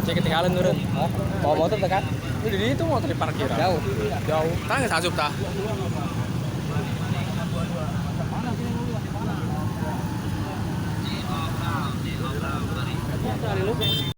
Cek ketinggalan turun. Bawa motor tekan. Ini itu motor di parkiran. Jauh. Jauh. Kan nggak sasup tah.